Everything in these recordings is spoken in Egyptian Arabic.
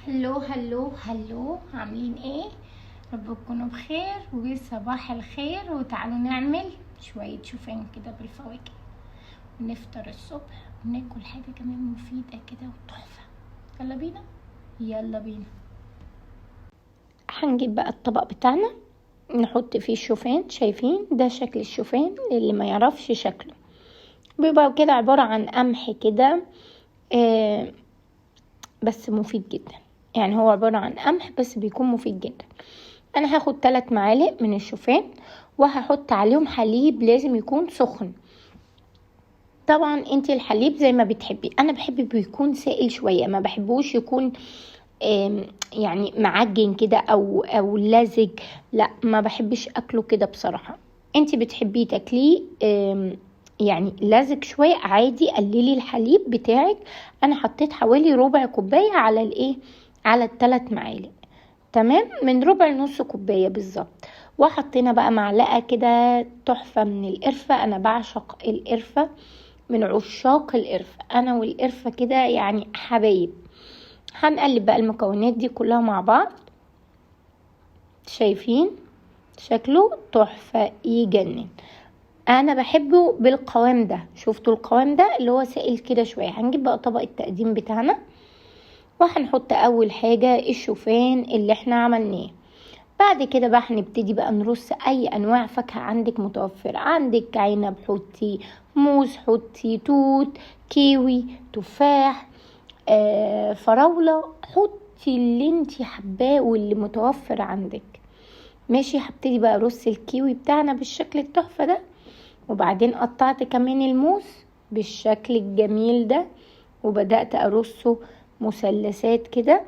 hello hello hello، عاملين ايه؟ رب تكونوا بخير وصباح الخير. وتعالوا نعمل شوية شوفان كده بالفواكه ونفطر الصبح وناكل حاجة كمان مفيدة كده وتحفة. يلا بينا يلا بينا. هنجيب بقى الطبق بتاعنا نحط فيه الشوفان. شايفين ده شكل الشوفان؟ اللي ما يعرفش شكله بيبقى كده عبارة عن قمح كده، بس مفيد جدا. يعني هو عبارة عن قمح بس بيكون مفيد جدا. انا هاخد 3 معالق من الشوفان وهحط عليهم حليب، لازم يكون سخن. طبعا انت الحليب زي ما بتحبي، انا بحب بيكون سائل شوية، ما بحبوش يكون معجن كده او لزج، لا ما بحبش اكله كده بصراحة. انت بتحبيه تاكليه لزج شوية عادي، قللي الحليب بتاعك. انا حطيت حوالي ربع كوباية على الايه، على الثلاث معالق، تمام، من ربع لنص كوباية بالظبط. وحطينا بقى معلقة كده تحفة من القرفة. انا بعشق القرفة، من عشاق القرفة، انا والقرفة كده حبايب. هنقلب بقى المكونات دي كلها مع بعض. شايفين شكله تحفة يجنن. انا بحبه بالقوام ده، شفتوا القوام ده اللي هو سائل كده شوية. هنجيب بقى طبق التقديم بتاعنا وهنحط اول حاجة الشوفان اللي احنا عملناه. بعد كده بقى هنبتدي بقى نرص اي انواع فاكهة عندك متوفرة. عندك عنب حطي، موز حطي، توت، كيوي، تفاح، فراولة، حطي اللي انتي حباه واللي متوفر عندك. ماشي. هبتدي بقى ارص الكيوي بتاعنا بالشكل التحفة ده، وبعدين قطعت كمان الموز بالشكل الجميل ده وبدأت ارصه مثلثات كده،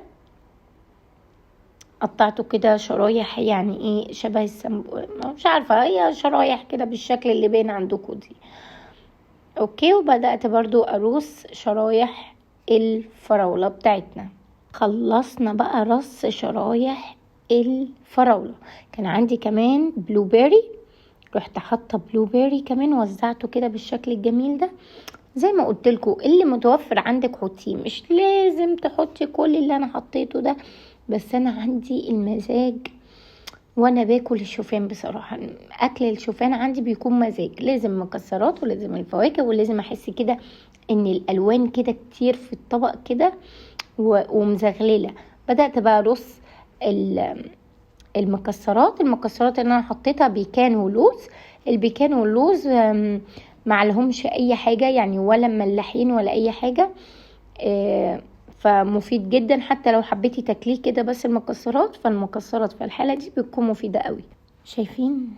قطعته كده شرايح، يعني ايه شبه السمبوسة، مش عارفة، هي شرايح كده بالشكل اللي باين عندكم دي. okay. وبدأت برضو ارص شرايح الفراولة بتاعتنا. خلصنا بقى رص شرايح الفراولة. كان عندي كمان blueberry، رحت حاطه blueberry كمان، وزعته كده بالشكل الجميل ده. زي ما قلت لكم اللي متوفر عندك حطيه، مش لازم تحطي كل اللي انا حطيته ده، بس انا عندي المزاج وانا باكل الشوفان بصراحه. اكل الشوفان عندي بيكون مزاج، لازم مكسرات ولازم الفواكه ولازم احس كده ان الالوان كده كتير في الطبق كده ومزغلله. بدات بقى ارص المكسرات. المكسرات اللي انا حطيتها بيكان ولوز. البيكان واللوز، ما عليهمش اي حاجه، ولا مملحين ولا اي حاجه، فمفيد جدا حتى لو حبيتي تاكليه كده بس المكسرات. فالمكسرات في الحاله دي بتكون مفيده قوي. شايفين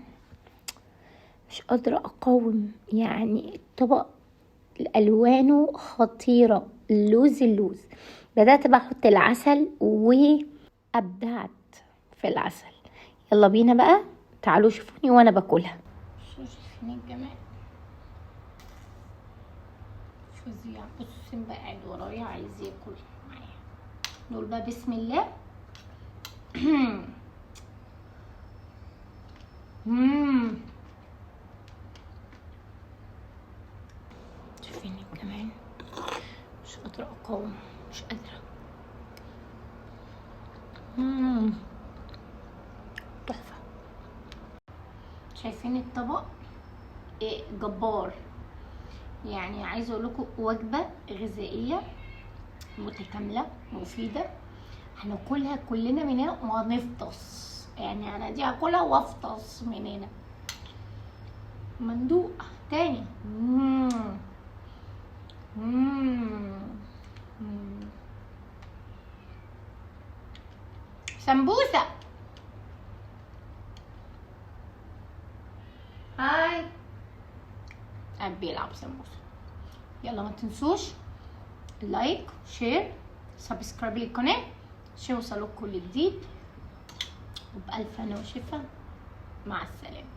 مش قادره اقاوم، الطبق الوانه خطيره، اللوز اللوز. بدات بقى احط العسل وابدعت في العسل. يلا بينا بقى، تعالوا شوفوني وانا باكلها. شايفين الجمال فظيع. بصوا سيمبا قاعد ورايا عايز ياكل معايا. نقول بقى بسم الله. شايفين الجمال، مش قادرة اقاوم، مش قادرة. تحفة. شايفين الطبق ايه جبار. عايزة اقول لكم وجبة غذائية متكاملة مفيدة، هناكلها كلنا من هنا وهنفطس. انا دي هاكلها وافطس من هنا. مندوق تاني. سمبوسة. هاي قاعد بيلعب سمبوسة. يلا ما تنسوش like share subscribe للقناة عشان يوصلوك كل جديد. وبألف هنا وشفا. مع السلامة.